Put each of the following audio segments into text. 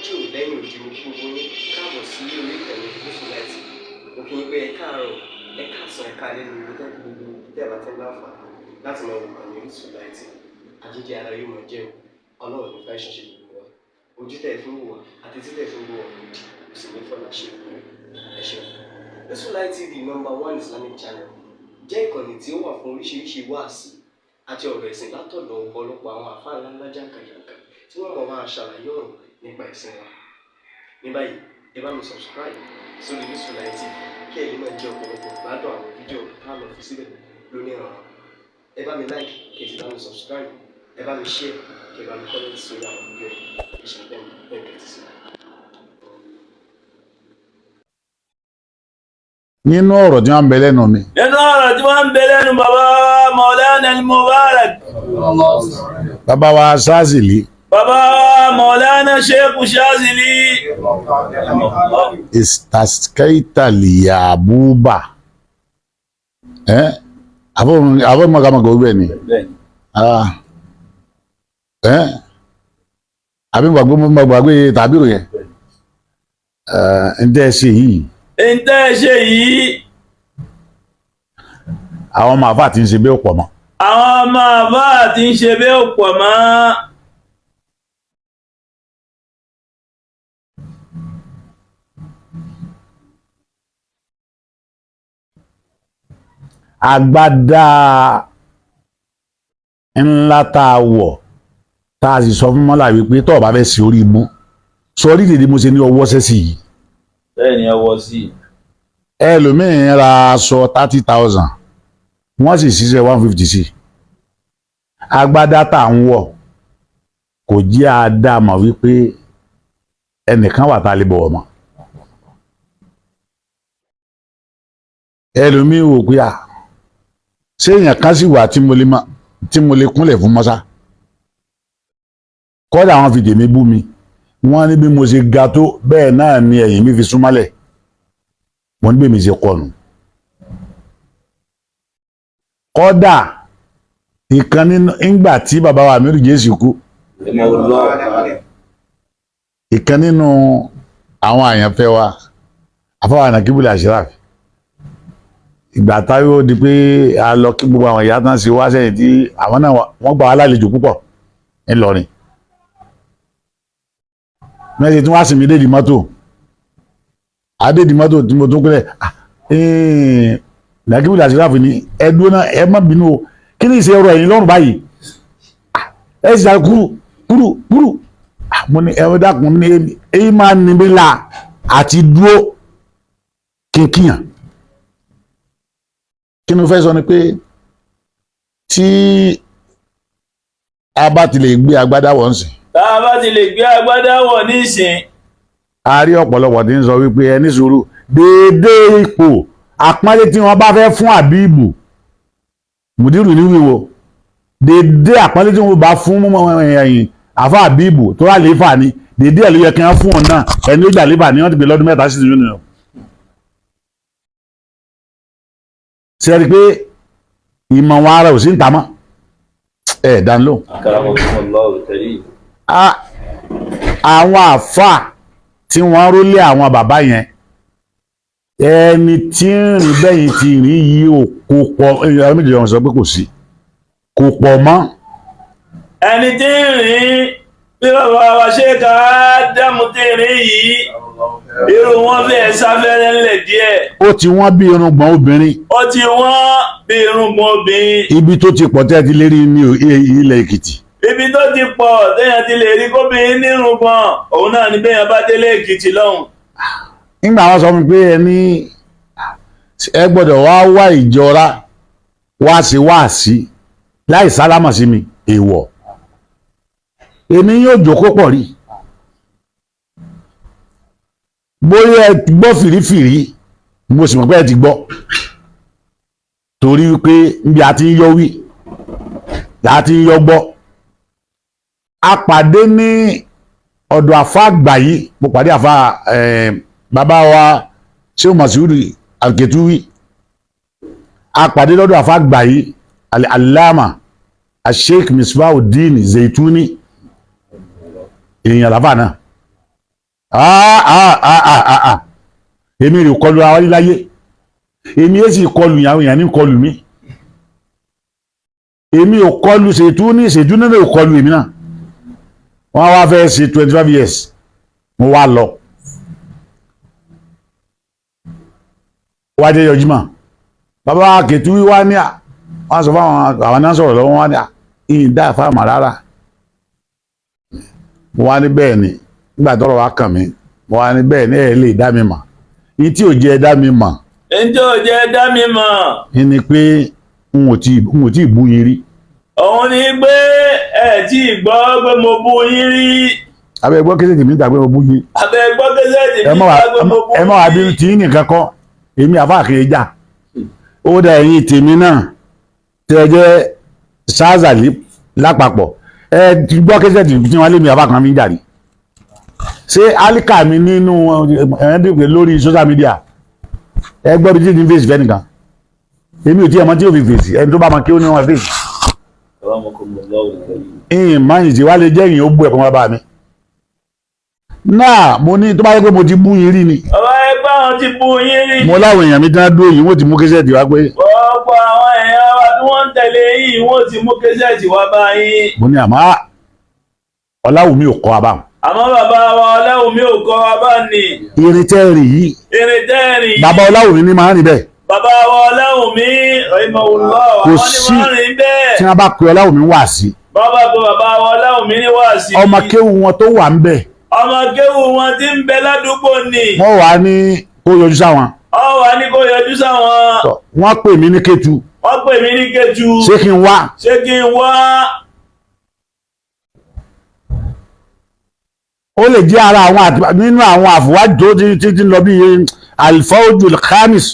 Lájò lẹ́yìn òdi, mo kí gbogbo yín káàbọ̀ sí orí ìkànnì Gúúsùláìtì TV. Mo kí yín pé ẹ káàárọ̀, ẹ káàsán, ẹ káalẹ́ ní ibi tẹ́ gbogbo tẹ́ bá ti ń láǹfààní láti máa wò ìkànnì Gúúsùláìtì TV. Àjíǹde ara yóò máa jẹ́ o. Ọlọ́run ní fẹ́ ṣiṣẹ́ gbogbo wa. Ojú tẹ̀ fún wò wá àti títẹ̀ fún wò wá òdì kò sì ní fọlá ṣe ìlú. Ẹ ṣeun. Gúúsùláìtì TV, number one Islamic channel, jẹ́ ìkànnì tí ó wà fún oríṣiríṣi wáàsí àti ọ̀rọ̀ ẹ̀sìn látọ̀dọ̀ ọ̀pọ̀lọpọ̀ àwọn àfáà ńláńlá jàǹkàjàǹkà tí wọ́n mọ̀ máa ṣàlàyé ọ̀rọ̀ nípa ẹ̀sìn wa. Ní báyìí, ẹ bá mi subscribe sórí Gúúsùláìtì TV kí ẹ̀yin náà jẹ́ ọ̀pọ̀lọpọ̀ gbádùn àwọn fídíò tá a lọ fi síbẹ̀ lónìí ọ̀rọ̀. Ẹ bá mi like, kí ẹ sì bá mi subscribe, ẹ bá mi share, kí ẹ bá mi comment sórí àwọn fídíò yìí. Ẹ ṣeun bẹ́ẹ̀ bẹ́ẹ̀ tẹ́tí sí. Nínú ọ̀rọ̀ tí wọ́n ń bẹ lẹ́nu mi. Nínú ọ̀rọ̀ tí wọ́n ń bẹ lẹ́nu bàbá Maulana al-Mubarak. Bàbá wa Ṣázìlì. Bàbá Maulana Sheikh Shazili. Istaskaita liyabuba ẹ́ àfọwọ́mọkàmọkà gbẹ ni ẹ́ àbí gbàgbé tàbí rò yẹn ń tẹ́ ṣe yìí. Ń tẹ́ ṣe yìí. Àwọn ọmọ àfáà tí ń ṣe bí ó pọ̀ mọ́. Àwọn ọmọ àfáà tí ń ṣe bí ó pọ̀ mọ́. Agbádá ńlá tá a wọ̀, tá a sì sọ fún mọ́là wípé tó o bá fẹ́ sí orí ibú sọ orí dèdè mo ṣe ní ọwọ́ sẹ́sì yìí. Bẹ́ẹ̀ ni, ọwọ́ sí. Ẹlòmíín ra aṣọ 30,000, wọ́n sì ṣiṣẹ́ 150 sí. Agbádá tá à ń wọ̀ kò jẹ́ àdámọ̀ wípé ẹnìkan wà tá a lè bọ̀wọ̀ mọ́. Ẹlòmíín wò pé à ṣé èèyàn kan sì wà tí mo lè kúnlẹ̀ fún mọ́sá. Kọ́dà àwọn fi tèmi bú mi, wọ́n ní bí mo ṣe ga tó bẹ́ẹ̀ náà ni ẹ̀yìn mi fi súnmọ́lẹ̀. Mo ní bí mi ṣe kọnù. Kọ́dà ìkan nínú ńgbà tí bàbá wa Amiru Jésù kú, ìkan nínú àwọn àyànfẹ́ wa, àfọwọ́ ànàkíbùlẹ̀ Ashraf, ìgbà táyọ̀ ó di pé a lọ kí gbogbo àwọn ìyá tán ṣe wá sẹ́yìn tí àwọn náà wọ́n gbà wá lálejò púpọ̀ ńlọrin mẹ́sẹ̀ tí wọ́n á sì mí dédìí mọ́tò, àdédìí mọ́tò tí mo tún kúrẹ̀ nàkíbùlẹ̀ Ashraf ní ẹdún náà, ẹ má bínú o, kí ni ìṣe ọ̀rọ̀ ẹ̀yìn lọ́rùn báyìí? Ẹ sì sáré kúrú kúrú kúrú. Mo ní ẹ dákun, ní èyí máa ní mi là àti dúró kínkíyàn. Kí ni mo fẹ́ sọ ni pé tí a bá ti lè gbé agbádá wọ̀ ń sìn. Tá a bá ti lè gbé agbádá wọ̀ nísìn. A rí ọ̀pọ̀lọpọ̀ tí ń sọ wípé ẹ ní sùúrù, déédéé ipò àpọ́nlé tí wọ́n bá fẹ́ fún Àbíbù mùdírù ní wíwo, déédéé àpọ́nlé tí wọ́n bá fún ẹ̀yìn àfa Àbíbù tó rà léfà ni, déédéé ẹ̀ ló yẹ kí wọ́n fún ọ náà. Ẹni ó jà léfà ni wọ́n ti gbé lọ́dún 3 sí ìlú. Ṣe rí i pé ìmọ̀ wọn ara ò sí ń ta mọ́ ẹ̀ dánilò. Àwọn àfà tí wọ́n rólé àwọn bàbá yẹn, ẹni tí ń rìn bẹ́yìn ti rìn yìí ò kò pọ̀. Ẹ̀rọ méjì ọ̀hún sọ pé kò sí, kò pọ̀ mọ́. Ẹni tí ń rìn bí bàbá wa ṣe ká dámú tí ń rìn yìí, irú wọn fẹ́ sáfẹ́rẹ́ ńlẹ̀ díẹ̀. Ó ti wọ́n bí irùngbọ̀n obìnrin. Ó ti wọ́n bí irùngbọ̀n obìnrin. Ibi tó ti pọ̀ tẹ́ ti lérí ní ilẹ̀ Èkìtì. Ibi tó ti pọ̀ téèyàn ti lè rí kóbìnrin nírùngbọ̀n òun náà ni béèyàn bá délé Èkìtì lọ́hùn. Nígbà wọn sọ fún mi pé ẹni ẹ gbọ́dọ̀ wá wá ìjọra wá sí wá sí láì sálámà sí mi, èèwọ̀, èmi yóò jókòó pọ̀ rí. Bóyá ẹ gbọ́ fìrífìrí, mo sì mọ̀ pé ẹ ti gbọ́, torí wípé níbi àti ń yọ wí láti ń yọ gbọ́. A pàdé ní ọ̀dọ̀ àfa àgbà yìí, mo pàdé àfa bàbá wa Shehu Masudi Alketuwi. A pàdé lọ́dọ̀ àfa àgbà yìí, Al-Allama Sheikh Misbahudeen Zaituni, èèyàn làfà náà. Ah, ah, ah, ah, ah, ah. Èmi rè kọlu àwọn láyé, èmi èsì sì kọlu ìyàwó èèyàn ní kọlu mi. Èmi ò kọlu ṣètú ní ṣètú nínú ò kọlu èmi náà. Wọ́n wá fẹ́ ṣe 25 years, mo wá lọ wá jẹ́ yọjúmọ́. Bàbá Kẹtù wá ní à wọ́n sọ fáwọn àwọn náà sọ̀rọ̀ lọ́wọ́, wọ́n ní à ìyìn dá fáàmà rárá. Mo wá ní bẹ́ẹ̀ ni, nígbà tọ́rọ̀ wá kàn mí, mo wá ní bẹ́ẹ̀ ni, ẹ lè dá mi mọ̀. Yìí tí ò jẹ́ dá mi mọ̀ Ǹjẹ́ ò jẹ́ dá mi mọ̀? Ní pé n ò tí ì bú yín rí. Òun ni pé ẹ tí ì gbọ́ pé mo bú yín rí. Abẹ́ gbọ́ kéde tèmi dàgbé mo bú yín. Abẹ́ gbọ́ kẹsẹ̀tì Ẹ mi má wá dá pé mo bú ẹ má wá yín bí rí. tí yín nìkan kọ́, èmi àfa kìí jà. Ó dà, ẹ̀yin tèmi náà tẹ́ ẹ jẹ́ ṣáàzàlì lápapọ̀, ẹ ti gbọ́ kéde tí wọ́n lé mi àfa kan mi jà rí. Ṣé alika mi nínú ẹ̀ẹ́dẹ́gbẹ̀ lórí social media? Ẹ gbọ́ bí tí ní fèsì fẹ́ nìkan, èmi ò tí ẹ mọ tí yóò fi fèsì. Ẹni tó bá mọ kí ó ní wọn fèsì. Ìyìn máa ń ṣe wá lè jẹ́ ìyìn ó bú ẹ̀kọ́ bàbá mi náà. Mo ní tó bá yẹ pé mo ti bú yín rí ni. Bàbá, ẹgbẹ́ àwọn ti bú yín rí. Mo láwọn èèyàn mi tí wọ́n dúró yìí, wọ́n ti mú késẹ́ẹ̀tì wá pé Ọ̀pọ̀ àwọn èèyàn wa tí wọ́n ń tẹ̀lé yìí, wọ́n ti mú kẹsẹ̀tì wá bá yín. Mo ní àmọ́ Ọláwùmí ò kọ́ abáwọn. Àmọ́ bàbá wa Ọláwùmí ò kọ́ wa bá ní. Irin tẹ́rìn yìí, Irin tẹ́rìn yìí, bàbá Ọláwùmí ní máa ń rìn bẹ́ẹ̀. Bàbá wa Ọláwùmí rahimahullah, Kò àwọn ni sí wọ́n rìn bẹ́ẹ̀. Tí wọ́n bá pe Ọláwùmí wá sí, Bàbá pé bàbá wa Ọláwùmí ní wàásì. Ọmọ kéwu wọn tó wà ń bẹ̀, Ọmọ kéwù wọn ti ń bẹ ládùúgbò ni. Wọ́n wà ní kó yọjú sáwọn. Ọ wà ní kó yọjú sáwọn. Tọ́, wọ́n pè mí ní Kétu. Wọ́n pè mí ní Kétu. Ṣé kí n wá? Ṣé kí n wá? Ó lè jẹ́ ara àwọn nínú àwọn àfùwájú tó ti ń lọ bí alifawujul khamis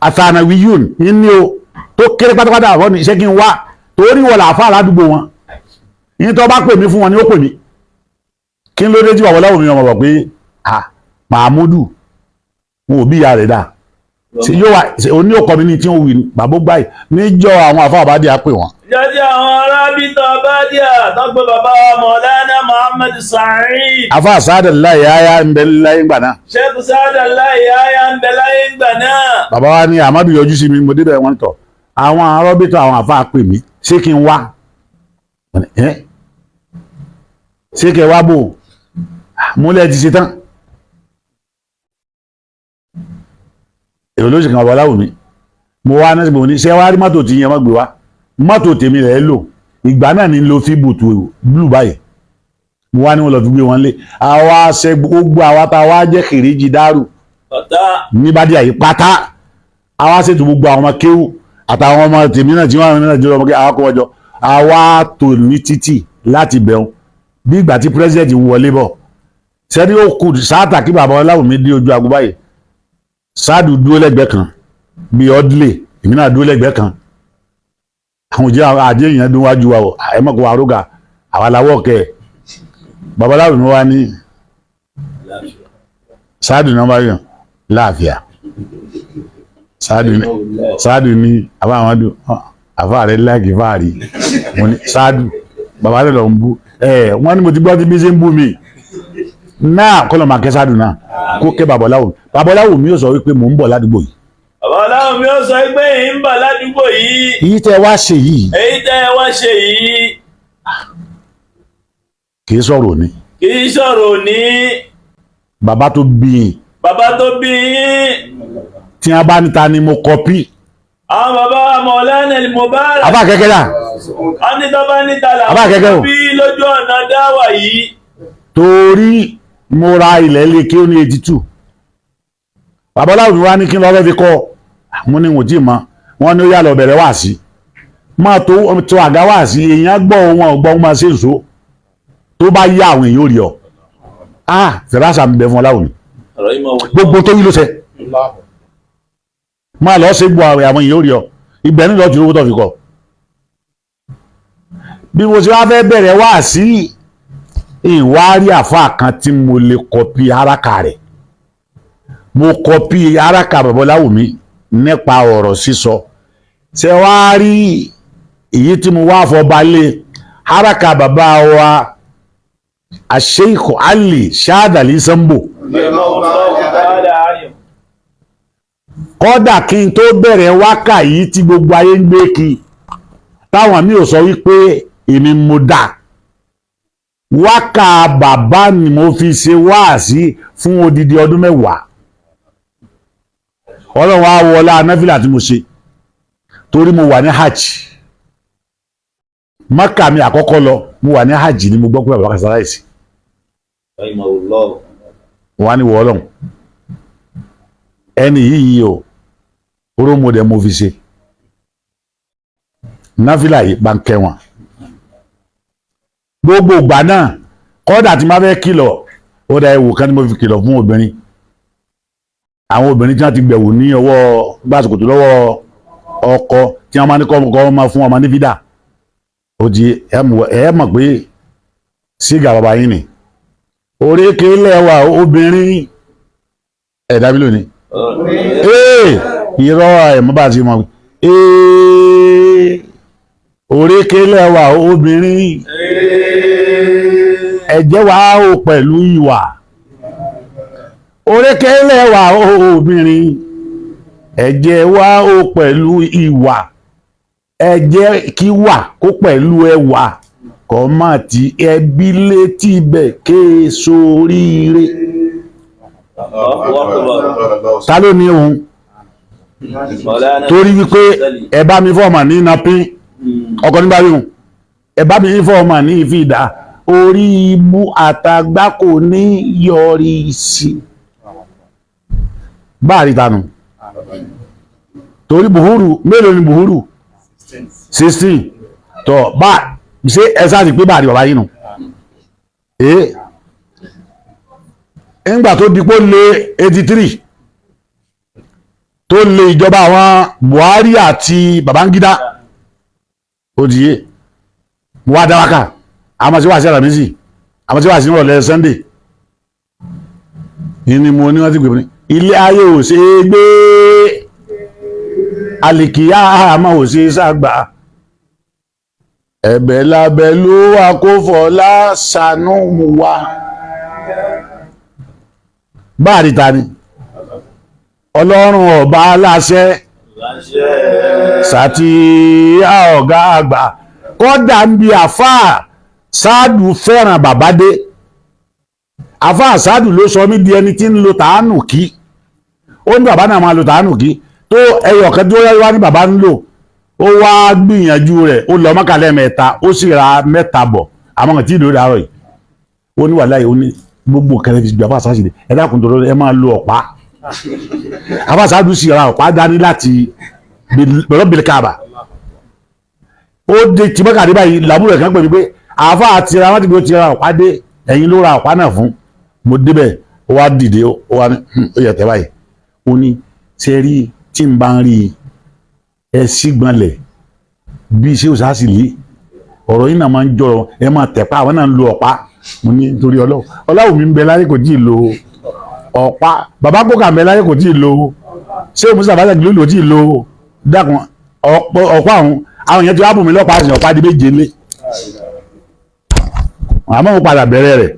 athanawiyun ní o tó kéré pátápátá. Àwọn ní ṣé kí n wá, torí wọ́n làáfà ládùúgbò wọn yín. Tó bá pè mí fún wọn ni ó pè mí. Kí ló dé tí bàbá Ọláwùmí ọmọ bọ̀ pé ah, Mahmudu wọn ò bí ìyá rẹ̀ dáa, ṣe yóò wá ṣe oní òkọ mi ní tí ó wí ni bàbá gbáyì níjọ́ àwọn àfáà bá dé á pè wọ́n. Jọ́jọ́ àwọn arábìtàn Bádíà tó gbé bàbá wa Mọ̀lánà Muhammad Sa'id. Àfáà sáádà láyé áyá ń bẹ láyé ńgbà náà. Sheikh Saada Láyé ń bẹ láyé ńgbà náà. Bàbá wa ní Amadu yọjú sí mi, mo débẹ̀, wọ́n tọ̀ àwọn arọ́bìtọ̀ àwọn àfáà pè mí, ṣé kí n wá? Wọ́n ní, ẹ́ ṣé kí ẹ wá bò múlẹ̀ ti ṣe tán. Èrò ló sì kan bàbá Ọláwùmí. Mo wá náà sí mo ní ṣé wá rí mọ́tò tí yẹn mọ́ gbé wá, mọ́tò tèmi rẹ̀ lò. Ìgbà náà ní lo fi bùtù blue báyìí. Mo wá ní wọn lọ fi gbé wọn lé àwa ṣe gbogbo àwa tá a wá jẹ́ kìrìjì dárù Bàtà. ní bádìí àyè pátá. Àwa ṣètò gbogbo àwọn ọmọ kéwù àtàwọn ọmọ tèmi náà tí wọn náà jẹ́ ọmọ kéwù, àwa kó wọn jọ, àwa tò ní títì láti bẹ̀rù bí ìgbà tí president wọlé bọ̀ sẹ́ni. Ó kù sáàtà kí bàbá Ọláwùmí dé ojú ago báyìí. Sáàdù dúró lẹ́gbẹ̀ẹ́ kan bíi ọdílé, èmi náà dúró lẹ́gbẹ̀ẹ́ kan. Àwọn òjì àdé èèyàn dún wájú wa o, ẹ mọ̀ kó wa rógà àwa làwọ̀ kẹ́ ẹ̀. Bàbá Ọláwùmí wa ní sáàdù náà bá yàn láàfíà. Sáàdù ní, sáàdù ní àbá àwọn dùn àfa rẹ láàkì fáàrí. Mo ní sáàdù, bàbá rẹ lọ ń bú ẹ. Wọ́n ní mo ti gbọ́ tí bí ṣe ń bú mi náà. Kọ́ ló máa kẹ́ sáàdù náà, kó kẹ́ bàbá Ọláwùmí. Bàbá Ọláwùmí yóò sọ wípé mò ń bọ̀ ládùúgbò yìí. Bàbá Ọláwùmí ó sọ pé èyí ń bà ládùúgbò yìí. Èyí tẹ́ wá ṣe yìí, Èyí tẹ́ ẹ wá ṣe yìí, kì í sọ̀rọ̀ òní. Kì í sọ̀rọ̀ òní. Bàbá tó bí yín, Bàbá tó bí yín, tí wọ́n bá níta ni mo kọpí. Àwọn bàbá wa Mọ̀lánà Mubarak. Àbá kẹ́kẹ́ dà. Wọ́n ní tọ́ba níta Bàbá kẹ́kẹ́ o. làwọn bí lójú ọ̀nà dáwà yìí. Torí mo ra ilẹ̀ ilé kí ó ní 82, bàbá Ọláwùmí wá ní kí n lọ fẹ́ fi kọ́. Mo ní wọ́n tí mọ́ wọ́n ní ó yà lọ bẹ̀rẹ̀ wá sí máa tó tó àga wá sí. Èèyàn gbọ́ wọn ò gbọ́ wọn, máa ṣe èso tó bá yá àwọn èèyàn ò rí ọ. Ah, fẹ̀rẹ̀sà ń bẹ fún Ọláwùmí, gbogbo tó wí ló ṣe. Máa lọ ṣe gbọ́ àwẹ̀, àwọn èèyàn ò rí ọ. Ibẹ̀ nílò tí owó tó fi kọ́. Bí mo ṣe wá fẹ́ bẹ̀rẹ̀ wá sí ìwárí àfáà kan tí mo lè kọpí haraka rẹ̀, mo kọpí haraka bàbá Ọláwùmí nípa ọ̀rọ̀ sísọ. Ṣe wá rí èyí tí mo wá fọba lé haraka bàbá wa Sheikh Ali Shadali Sambo. Kódà kí n tó bẹ̀rẹ̀ wákà yìí tí gbogbo ayé ń gbé kí, táwọn mi ò sọ wípé èmi mo dà wákà bàbá ni mo fi ṣe wáàsí fún odidi ọdún 10. Ọlọ́run á wọlá anáfìlà tí mo ṣe torí mo wà ní hajj. Mákà mi àkọ́kọ́ lọ, mo wà ní hajj ni mo gbọ́ pé bàbá kan ṣaláìsí. Wọ́n á ní wọ́ Ọlọ́run, ẹni yìí o, orómọdé mo fi ṣe náfìlà yìí bá ń kẹ́ wọn gbogbo ìgbà náà. Kọ́dà tí máa fẹ́ kìlọ̀, ó dá ewu kan tí mo fi kìlọ̀ fún obìnrin, àwọn obìnrin tí wọ́n ti gbẹ̀wò ní ọwọ́ gbàsòkòtò lọ́wọ́ ọkọ, tí wọ́n máa ní kọ́ ọmọ fún ọmọ ní fídà. Ó di ẹ mọ̀ pé sígà bàbá yín ni orékè lẹ́wà obìnrin ẹ̀ dábí lónìí. Ee, irọ́ ẹ̀ mọ́ bá ti mọ̀. Ee, orékè lẹ́wà obìnrin, ẹ̀jẹ̀ wà ó pẹ̀lú ìwà. Orékè lẹ́wà obìnrin, ẹ̀jẹ̀ wà ó pẹ̀lú ìwà. Ẹ̀jẹ̀ kí wà kó pẹ̀lú ẹwà, kọ́ má ti ẹbí létí bẹ̀ ké soríire. Ta ló ní òun? Torí wípé ẹ bá mi fọ́ọ̀mà ní napín ọkọ̀ nígbà wíhùn, ẹ bá mi fọ́ọ̀mà ní ìfìdá orí ibú àtàgbákò ní yọrí sí báàrí tanu. Torí buhuru mélòó ni buhuru? 16. Tọ bá ṣe ẹ sáà ti pé báàrí bàbá yìí nù. Ee, ńgbà tó dipò lé 83 tó lé ìjọba àwọn Buhari àti Babangida, ó di yé mo wá dáwákà. Àmọ́ tí wàá sí àlàmísì, àmọ́ tí wàá sí ìrọ̀lẹ́ Sunday ní mo ní wọ́n ti gbé mi ní ilé ayé ò ṣe é gbé, alìkìyà àmọ́ ò ṣe é sàgbà, ẹ̀bẹ̀ lábẹ́ ló wà kó fọlá ṣàánú wa. Báàrí ta ni Ọlọ́run ọba aláṣẹ sàtì ọ̀gá àgbà. Kọ́dà ń bi àfáà sáàdù fẹ́ràn bàbá dé. Àfáà sáàdù ló sọ mí di ẹni tí ń lo tàánù kí. Ó ní bàbá náà máa lo tàánù kí tó ẹyọ kan tó wá ní bàbá ń lò. Ó wá gbìyànjú rẹ̀, ó lọ mọ́kànlẹ́ mẹ́ta, ó sì ra 3 bọ̀, àmọ́ kàn tí ìlú rẹ̀ àárọ̀ yìí. Ó ní wàláhì, ó ní gbogbo kẹrẹ fi gbà fáṣá sí ẹ dákun tó lọ, ẹ máa lo ọ̀pá. Àfáà sáàdù sì ra ọ̀pá dání láti bẹ̀rọ̀ bẹ̀rẹ̀ káàbà. Ó dé tí mọ́kàdé báyìí, làbúrò ẹ̀ kan pè mí pé àáfà àti ra wọ́n ti gbé ti ra ọ̀pá dé, ẹ̀yin ló ra ọ̀pá náà fún. Mo débẹ̀, ó wá dìde, ó wá ní ó yẹ tẹ́ báyìí. Ó ní ṣe rí tí n bá ń rí ẹ sígbọnlẹ̀ bí ṣé o sáà sì lé ọ̀rọ̀ yìí náà máa ń jọrọ, ẹ máa tẹ̀pá, àwọn náà ń lo ọ̀pá. Mo ní nítorí Ọlọ́run mi ń bẹ láyé kò tí ì lo ọ̀pá, bàbá kókà ń bẹ láyé kò tí ì lo, ṣé o musa bàjẹ́ ló tí ì lo dákun ọ̀pá àwọn àwọn èèyàn ti wá bù mí lọ́pàá àṣìyàn ọ̀pá di 7 lé. Àmọ́ mo padà bẹ̀rẹ̀ rẹ̀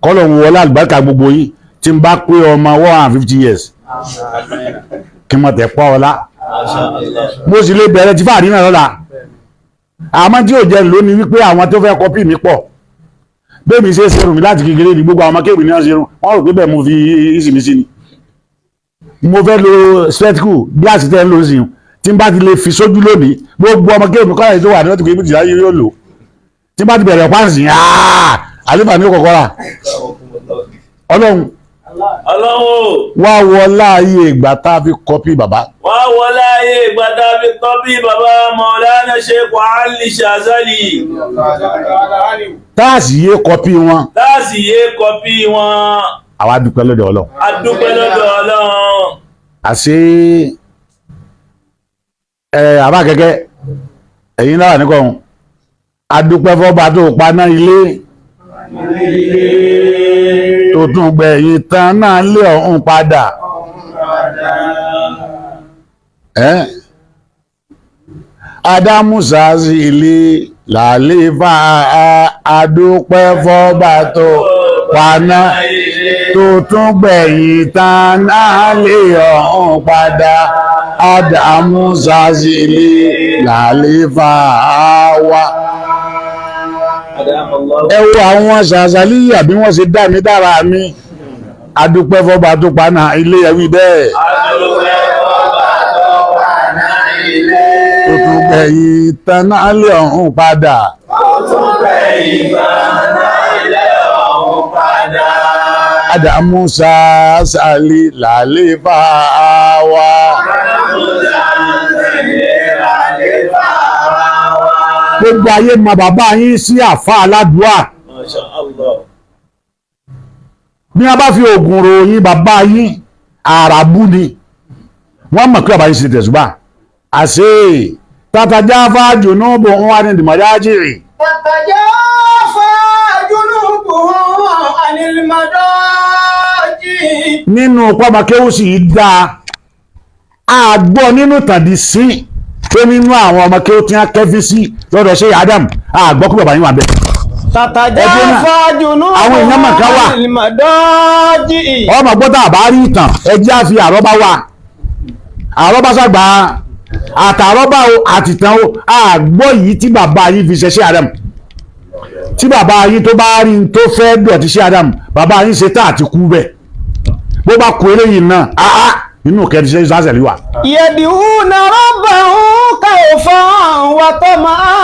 kọ́lọ̀ ń wọlé àlùbáríkà gbogbo yín tí n bá pé ọmọ 150 years kí n mọ̀ tẹ̀ pọ́ ọlá. Mo sì lè bẹ̀rẹ̀ tí fàárí náà lọ́la. Àmọ́ tí ò jẹ́ lónìí wípé àwọn tó fẹ́ kọ́pì mi pọ̀. Bẹ́ẹ̀ mi ṣe é ṣerun mi láti kékeré ní gbogbo àwọn ọmọ kéwì ní wọ́n ṣerun, wọ́n rò pé bẹ́ẹ̀ mo fi ìsinmi sí ni. Mo fẹ́ lo spectacle gíláàsì tẹ́ ń lò sí tí n bá ti lè fi sójú lónìí, gbogbo ọmọ kéwì kọ́lá tó wà ní wọ́n ti pé ibùdó ayé yóò lò. Tí n bá ti bẹ̀rẹ̀ páàsì àlefa ní kọ̀kọ́ rà. Ọlọ́run wá wọlá ayé ìgbà tá a fi kọ́pì bàbá. Wá wọlá ayé ìgbà tá a fi kọ́pì bàbá Maulana Sheikh Ali Shazali. Táàsì yé kọ́pì wọn. Táàsì yé kọ́pì wọn. Àwa dúpẹ́ lọ́dọ̀ Ọlọ́run. A dúpẹ́ lọ́dọ̀ Ọlọ́run. Àṣé ẹ àbá kẹ́kẹ́ ẹ̀yin láwà níkọ̀ ọ̀hún. A dúpẹ́ fọ́ba tó paná ilé tó tún gbẹ̀yìn tán náà lé ọ̀hún padà. Ádámù Sàásì ilé làlífà, adúpẹ́ fọ́ba tó paná tó tún gbẹ̀yìn tán náà lè ọ̀hún padà. Ádámù Ṣàṣìlì làlífà wa. Ẹ wo àwọn Ṣàṣàlíyà bí wọ́n ṣe dá mi dára mi. Adúpẹ́ fọ́ba tó paná ilé, ẹ̀wí bẹ́ẹ̀. Tó tún gbẹ̀yìn tán náà lè ọ̀hún padà. Ádámù Ṣàṣàlì làlífà wa. Gbogbo ayé mọ bàbá yín sí àfa aládùá. Masha Allah. Bí wọ́n bá fi oògùn ròyìn bàbá yín, àràbù ni wọ́n mọ̀ pé bàbá yín ṣe tẹ̀sùbà àṣé tàtàjà fáájò náà bò ń wá ní ìdìmọ̀jájìrì. تتجافى جنوبهم عن المضاجع. Nínú pọ́mọkéwù sì í dáa, àgbọ̀ nínú tàbí sí pé nínú àwọn ọmọ kéwù tí wọ́n kẹ́fí sí lọ́dọ̀ ṣé Adam, àgbọ̀ kí bàbá yín wà bẹ́ẹ̀. تتجافى جنوبهم Àwọn èèyàn mà kan wà. عن المضاجع. Ọmọ gbọ́dọ̀ àbá rí ìtàn, ẹjẹ́ àfi àrọ́bá wà, àrọ́bá sàgbà àtàrọ́bá o àtìtàn o, àgbọ̀ yìí tí bàbá yín fi ṣe ṣé Adam, tí bàbá yín tó bá rí n tó fẹ́ dọ̀tí ṣé Adam, bàbá yín ṣe tá àti kú bẹ́ẹ̀ bó bá kú eléyìí náà áá nínú kẹ́ni ṣe sásẹ̀lì wà. يدعون ربهم خوفا وطمعا.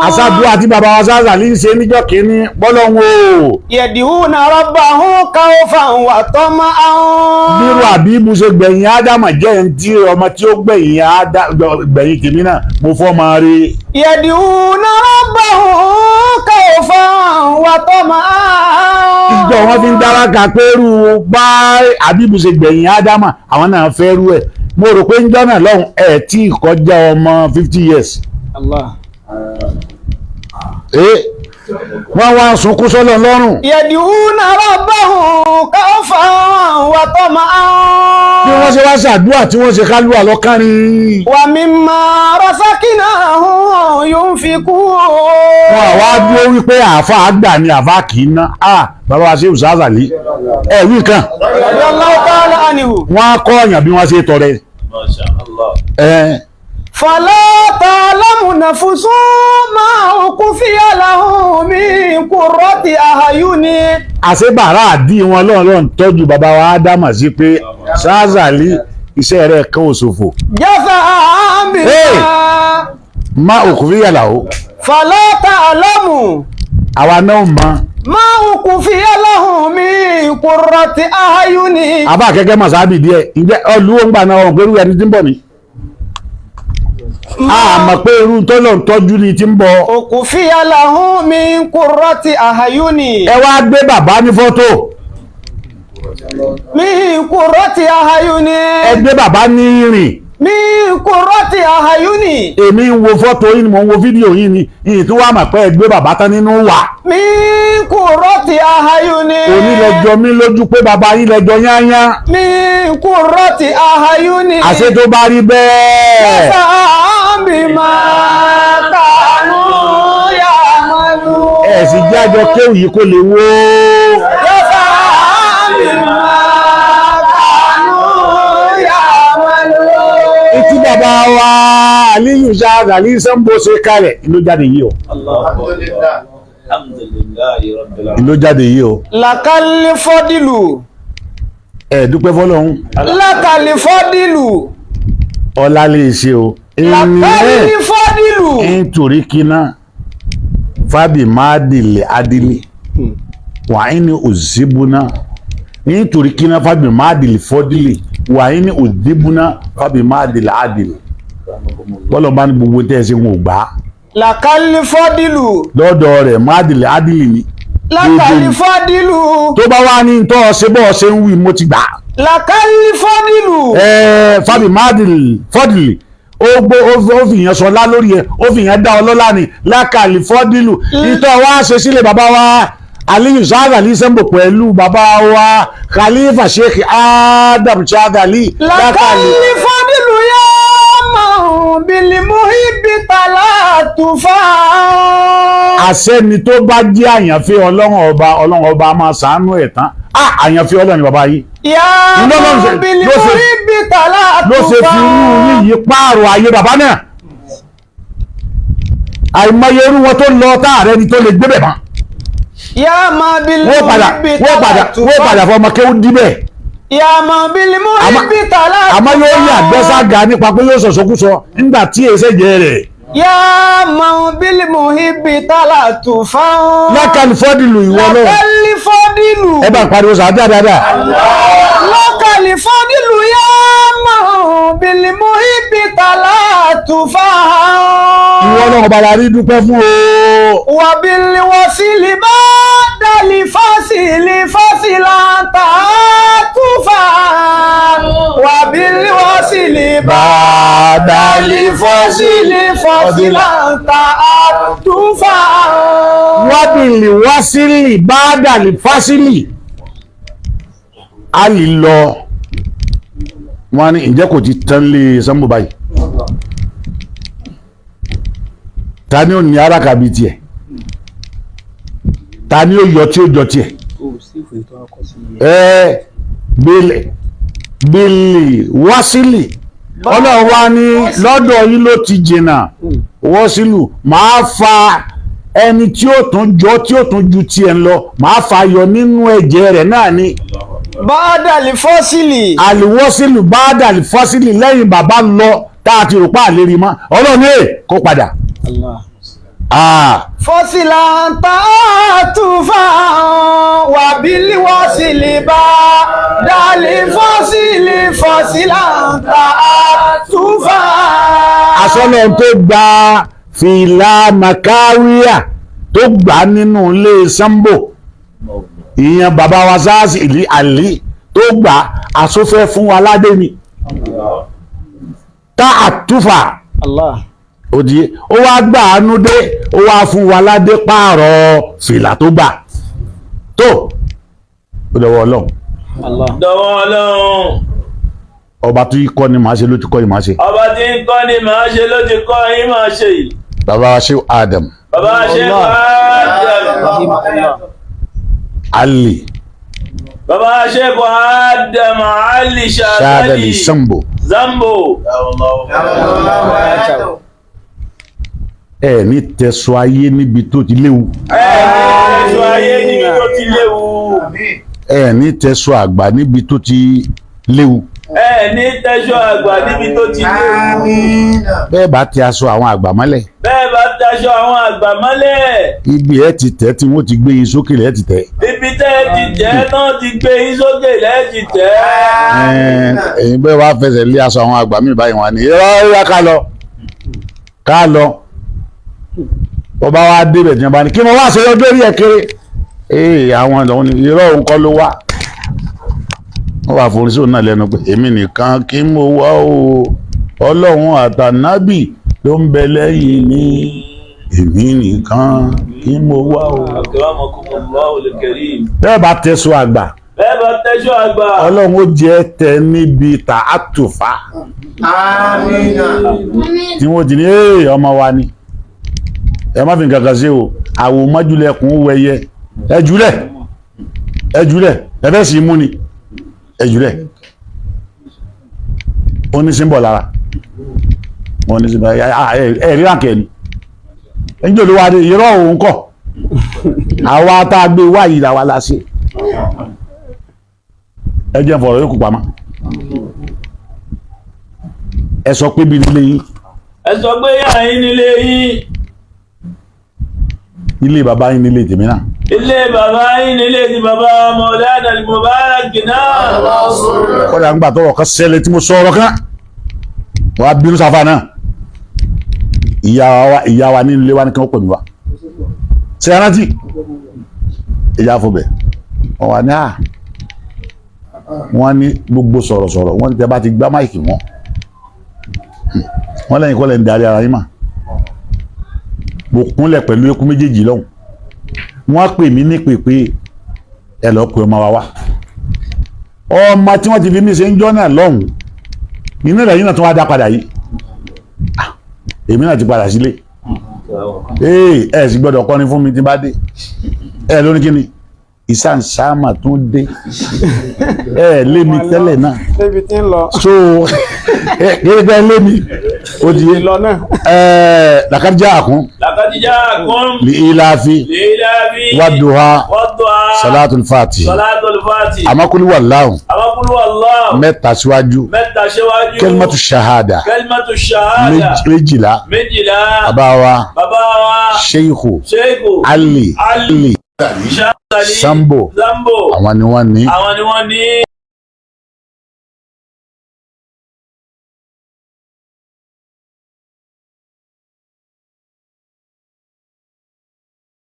Àṣàdúrà tí bàbá wa sásàlì ń ṣe níjọ́ kínní bọ́lọ́hún o. يدعون ربهم خوفا وطمعا. Bírò àbí mo ṣe gbẹ̀yìn ádámà jẹ́ ẹni tí ọmọ tí ó gbẹ̀yìn gbẹ̀yìn tèmi náà mo fọ́ máa rí. يدعون ربهم خوفا وطمعا. Ìjọ wọn fi ń dára ka pé rú bá àbíbu ṣe gbẹ̀yìn ádámà, àwọn náà fẹ́ rú ẹ̀. Mo rò pé ń jọ́nà lọ́hùn ẹ̀ tí ì kọjá ọmọ 50 years. Allah. Ẹ wọ́n wá ń sunkún sọ́lọ́ lọ́rùn. يدعون ربهم خوفا وطمعا. Bí wọ́n ṣe wá ṣàdúrà tí wọ́n ṣe kálúwà lọ́kànrin. ومما رزقناهم ينفقون. Wọn àwa dúró wípé àáfà àgbà ni àáfà kì í ná a bàbá wa ṣe òṣàṣàlì ẹ wí kan. رضي الله تعالى عنه. Wọ́n á kọ́ ọ̀yàn bí wọ́n ṣe tọrẹ. Masha Allah. Ẹ فلا تعلم نفس ما أخفي لهم من قرة أعين. Àṣẹ bàrà àdí wọn lọ́n lọ́n tọ́jú bàbá wa ádámà sí pé ṣáàzàlì iṣẹ́ rẹ̀ kan ò ṣòfò. جزاء بما Hey! Má òkú fi yàrá o. فلا تعلم Àwa náà mọ. ما أخفي لهم من قرة أعين. Àbá kẹ́kẹ́ màsáàbì díẹ̀, ǹjẹ́ ọlùwọ́ ń gbà náà ọ̀rùn pé irú ẹni tí ń bọ̀ ni. A mọ̀ pé irú tọ́lọ̀ ń tọ́jú ni tí ń bọ̀. أخفي لهم من قرة أعين. Ẹ wá gbé bàbá ní fọ́tò. من قرة أعين. Ẹ gbé bàbá ní rìn. من قرة أعين. Èmi ń wo fọ́tò yín ni, mò ń wo fídíò yín ni ìyìn tí wàá mọ̀ pé ẹ gbé bàbá tán nínú wà. من قرة أعين. Òní lẹjọ mi lójú pé bàbá yín lẹjọ yányá. من قرة أعين. Àṣé tó bá rí bẹ́ẹ̀. جزاء بما كانوا يعملون. Ẹ sì jájọ kéwù yìí kó lè wó. جزاء بما كانوا يعملون. Etí bàbá wa Aliyu Ṣáàgà ní Sanbo ṣe kalẹ̀ ló jáde yìí o. Alhamdulillah. Alhamdulillahi rabbil alamin. Ló jáde yìí o. لك الفضل. Ẹ dúpẹ́ fọlọ́hún. لك الفضل. Ọlá lè ṣe o. لك الفضل. Nítorí kíná fábì máa dìlẹ̀ adìlẹ̀ wàá ní òzìbúná, nítorí kíná fábì máa dìlẹ̀ fọ́dìlẹ̀ wàá ní òzìbúná fábì máa dìlẹ̀ adìlẹ̀. Bọ́lọ̀ bá ní gbogbo tẹ́ ẹ ṣe ń wò gbà á لك الفضل. Lọ́dọ̀ rẹ̀ máa dìlẹ̀ adìlẹ̀ ni. لك الفضل. Tó bá wá ní tọ́ ọ ṣe bọ́ ọ ṣe ń wí, mo ti gbà á. لك الفضل. Ẹ fábì máa dìlẹ̀ fọ́dìlẹ̀, ó gbó ó fi yẹn sọlá lórí ẹ, ó fi yẹn dá ọ lọ́lá ni. Lákàlì fọ́dìlù ìtọ́ wa ṣe sílẹ̀ bàbá wa Aliyu Ṣáàgàlì Sẹ́mbò pẹ̀lú bàbá wa Khalifa Sheikh Adam Ṣáàgàlì. لك الفضل يا من بالمحب تلطفا. Àṣẹni tó bá jẹ́ àyànfẹ́ Ọlọ́run ọba, Ọlọ́run ọba máa ṣàánú ẹ̀ tán. Á àyànfẹ́ Ọlọ́run ni bàbá yìí. يا Lọ́lọ́run من بالمحب ló ṣe fi irú تلطفا. yìí pààrọ̀ ayé bàbá náà. Àìmọye irú wọn tó lọ táàrẹ ni tó lè gbé bẹ̀ mọ́. يا من Wọ́n padà بالمحب wọ́n padà wọ́n padà تلطفا. fọmọ kéwú díbẹ̀. يا من بالمحب تلطفا. Àmọ́ yóò yà gbẹ́sàgà nípa pé yóò sọ̀sọ́kúsọ nígbà tí èsè jẹ rẹ̀. يا من بالمحب تلطفا. Lákàlì fọ́dìlù ìwọ náà. لك الفضل. Ẹ bá ń pariwo sàájà dáadáa. لك الفضل يا من بالمحب تلطفا. Ìwọ náà ọba la rí dúpẹ́ fún o. وبالوصل بعد الفصل فصلا تعاطفا. وبالوصل بعد الفصل فصلا تعاطفا. Wábìlì wásílì bádàlì fásílì. A lè lọ. Wọ́n ní ǹjẹ́ kò ti tán lé Sambo báyìí. Ta ni ó ní araka bíi tiẹ̀? Ta ni ó yọ tí ó jọ tiẹ̀? Ẹ bílì bílì wásílì. Ọlọ́run wá ní lọ́dọ̀ yín ló ti jìnnà wọ́sílù, máa fa ẹni tí ó tún jọ tí ó tún ju tiẹ̀ ń lọ, máa fa yọ nínú ẹ̀jẹ̀ rẹ̀ náà ni. بعد الفصل. Àlùwọ́sílù bá dàlí fọ́sílì lẹ́yìn bàbá lọ tá a ti rò pa àlérí mọ́, Ọlọ́run ní kó padà. Ah, فصلا تعاطفا. وبالوصل بعد الفصل فصلا تعاطفا. Asọ́lọ́run tó gba fìlà màkáríà tó gbà nínú ilé Sambo, ìyẹn bàbá wa sáàsì ìlí àlí tó gbà asófẹ́ fún wa ládé ni tá àtúfà. Allah. Òdì ó wá gbà ánú dé, ó wá fún wa ládé pààrọ̀ fìlà tó gbà tó ó lọ́wọ́ Ọlọ́run. Allah. Dọ̀wọ́ Ọlọ́run. Ọba tó yí kọ́ ni màá ṣe ló ti kọ́ ni màá ṣe. Ọba tí ń kọ́ ni màá ṣe ló ti kọ́ yín máa ṣe yìí. Bàbá wa ṣe Adam Bàbá ṣe Adam. Ali. Bàbá ṣe Adam Ali Ṣadali Ṣadali Sambo. Zambo. Ẹ ní tẹ̀sọ ayé níbi tó ti léwu. Ẹ ní tẹ̀sọ ayé níbi tó ti léwu. Ẹ ní tẹ̀sọ àgbà níbi tó ti léwu. Ẹ ní tẹ̀sọ àgbà níbi tó ti léwu. Bẹ́ẹ̀ bá ti aṣọ àwọn àgbà mọ́lẹ̀, Bẹ́ẹ̀ bá taṣọ àwọn àgbà mọ́lẹ̀. ibi ẹ ti tẹ̀ tí wọ́n ti gbé yín sókè lẹ́ẹ̀ ti tẹ̀. Ibi tẹ́ ẹ ti tẹ́ náà ti gbé yín sókè lẹ́ẹ̀ ti tẹ́. Ẹ̀yin bẹ́ẹ̀ wá fẹsẹ̀ lé aṣọ àwọn àgbà mi báyìí wọn ni irọ́ yá ká lọ ká lọ. Ọba wa débẹ̀ tí wọ́n bá ní kí wọ́n wá ṣe ọjọ́ orí ẹ̀ kéré. Ee, àwọn ọ̀dọ́ ní irọ́ òun kọ́ ló wá. Wọ́n wà forí sóun náà lẹ́nu pé èmi nìkan kí mo wá o, Ọlọ́run àtànábì ló ń bẹ lẹ́yìn ní èmi nìkan kí mo wá o. Akramakumullahu al-karim. Bẹ́ẹ̀ bá tẹ̀sùn àgbà, Bẹ́ẹ̀ bá tẹ̀sọ àgbà. Ọlọ́run ó jẹ́ tẹ níbi tà á tùfà tí wọ́n ti ní ee ọmọ wa ni ẹ má fi nǹkan kan ṣe o, àwò mọ́júlẹ̀kùn wẹyẹ, ẹ jùlẹ̀ ẹ jùlẹ̀ ẹ fẹ́ sì mú ni ẹ jùlẹ̀. Ó ní símbọ̀ lára, wọ́n ní símbọ̀ ẹ rí àǹkẹ́ ni ẹ ń jòló wa dé irọ́ òun kọ̀, àwa tá a gbé wá yìí làwa la ṣe. Ẹ jẹ́ n fọ̀rọ̀ yókù pamọ́. Ẹ sọ pé bí nílé yín. Ẹ sọ pé yà yín nílé yín. Ilé bàbá yín nílé tèmi náà. Ilé bàbá yín nílé ti bàbá Maulana al-Mubarak náà. Kọ́dà ń gbà tọrọ kan ṣẹlẹ̀ tí mo sọ ọ̀rọ̀ kan, wàá bínú sáfà náà. Ìyá wa nínú ilé wa ní kí wọ́n pè mí wá ṣe é rántí ìyá fọbẹ̀ wọ́n wà ní à wọ́n ní gbogbo sọ̀rọ̀sọ̀rọ̀ wọ́n ní tẹ́ bá ti gbá máìkì wọn wọ́n lẹ́yìn kọ́lẹ̀ ń darí ara yín mà. Mo kúnlẹ̀ pẹ̀lú eku méjèèjì lọ́hùn, wọ́n pè mí ní pèpè ẹ lọ́ọ́ pe ọmọ wa wá, ọmọ tí wọ́n ti fi mí ṣe ń jọ́ náà lọ́hùn inú rẹ̀ yìí náà tún wá dá padà yìí. Èmi náà ti padà sílé. Ee, ẹ sì gbọ́dọ̀ kọrin fún mi tí n bá dé. Ẹ lóní kíni ìsànsámà tún dé, ẹ lé mi tẹ́lẹ̀ náà. Débi tí ń lọ. So ẹ kéde pé ẹ lé mi, ó di Ìlọ náà. ẹ làkàdíjà àkún. Laqad ja'akum Li ilafi lilafi wàdùhà wadduha salatul fati. Salatul fati. Àmọ́ kúlú wàláhùn Àwọn kúlú Allah mẹ́ta síwájú. Mẹ́ta síwájú. Kẹlímọ́tù shahada. Kalimatu shahada. 12. 12. Bàbá wa Bàbá wa Sheikhu Sheikhu Ali Ali Ali Shazali Sambo. Sambo. Àwọn ni wọ́n ní. Àwọn ni wọ́n ní.